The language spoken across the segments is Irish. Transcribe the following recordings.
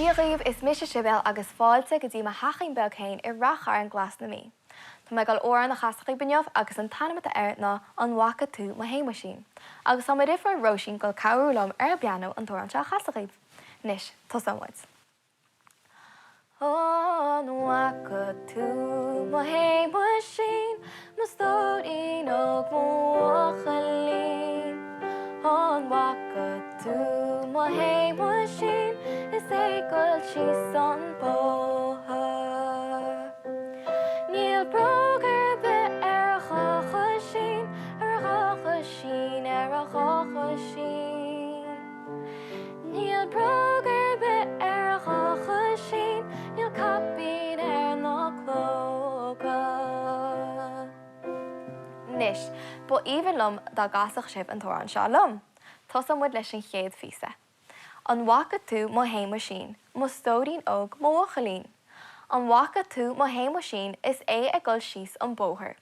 Dia dhaoibh, is mise Sibéal agus fáilte go dtí mo theachín beag féin i Rath Chairn Glas na Mí. Tá mé ag dul amhrán a chasadh dhaoibh inniu agus an t-ainm atá air ná An bhFaca Tú Mo Shéamuisín? Agus tá mo dheirfiúr Róisín ag dul cabhrú liom ar an bpianó an t-amhrán seo a chasadh dhaoibh. Anois, tosóidh muid. An bhfaca tú mo Shéamuisín, mo stóirín óg, mo bhuachaillín? An bhfaca tú mo Shéamuisín is é ag goil síos an bóthar? Níl bróg ar bith ar a dhá choisín, ar a dhá choisín, ar a dhá choisín. Níl bróg ar bith ar a dhá choisín, níl caipín air ná clóca. Anois, ba aoibhinn liom dá gcasfadh sibh an t-amhrán seo liom. Tosóidh muid leis an chéad phíosa. An bhfaca tú mo Shéamuisín, mo stóirín óg, mo bhuachaillín? An bhfaca tú mo Shéamuisín is é ag dul síos an bóthar?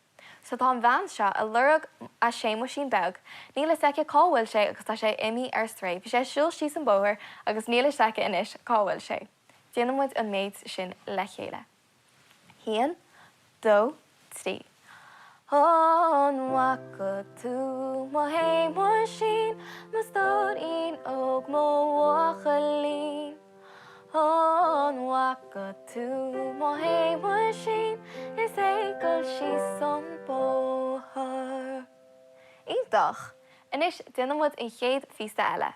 So tá an bhean seo ag lorg a Séamuisín beag, níl fhios aici cá bhfuil sé agus tá sé imithe ar strae, bhí sé ag siúl síos an bóthar agus níl fhios aici anois cá bhfuil sé. Déanann muid an méid sin le chéile. Haon, dó, trí. An bhfaca tú mo Shéamuisín, mo stóirín óg, mo bhuachaillín? An bhfaca tú mo Shéamuisín is é ag dul síos an bóthar? Iontach! Anois déanann muid an chéad phíosa eile.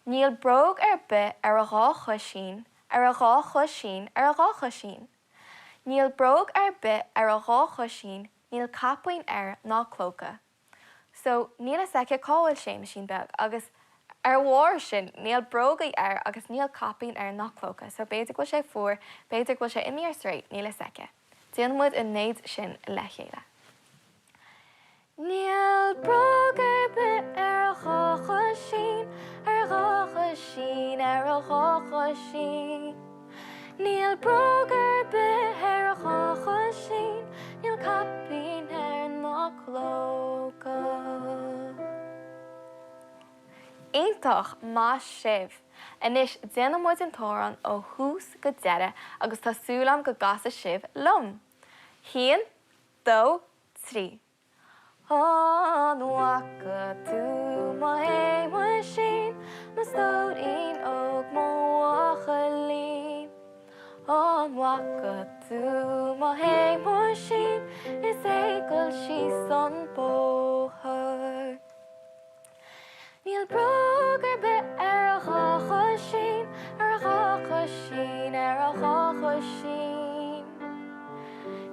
Níl bróg ar bith ar a dhá choisín, ar a dhá choisín, ar a dhá choisín. Níl bróg ar bith ar a dhá choisín, níl caipín air ná clóca. So, níl fhios aici cá bhfuil Séamuisín beag agus ar bharr sin, níl brógaí air agus níl caipín air ná clóca, so b'fhéidir go bhfuil sé fuar, b'fhéidir go bhfuil sé imithe ar strae, níl fhios aici. Déanann muid an méid sin le chéile. Níl bróg ar bith ar a dhá choisín, ar a dhá choisín, ar a dhá choisín. Níl bróg ar bith ar a dhá choisín, níl caipín air ná clóca. Iontach! Maith sibh! Anois déanfaidh muid an t-amhrán ó thús go deireadh agus tá súil agam go gcasfaidh sibh liom! Haon, dó, 3. An bhfaca tú mo Shéamuisín, mo stóirín óg, mo bhuachaillín? An bhfaca tú mo Shéamuisín is é ag dul síos an bóthar? Níl bróg ar bith ar a dhá choisín, ar a dhá choisín, ar a dhá choisín.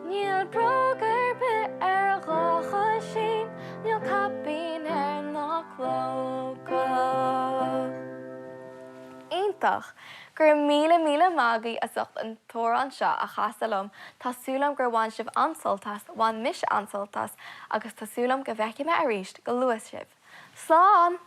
Níl bróg ar bith ar a dhá choisín, níl caipín air ná clóca. Iontach! Go raibh míle míle maith agaibh as ucht an t-amhrán seo a chasadh liom, tá súil agam gur bhain sibh an-sult as, bhain mise an-sult as agus tá súil agam go bhfeicfidh mé arís go luath sibh. Slán!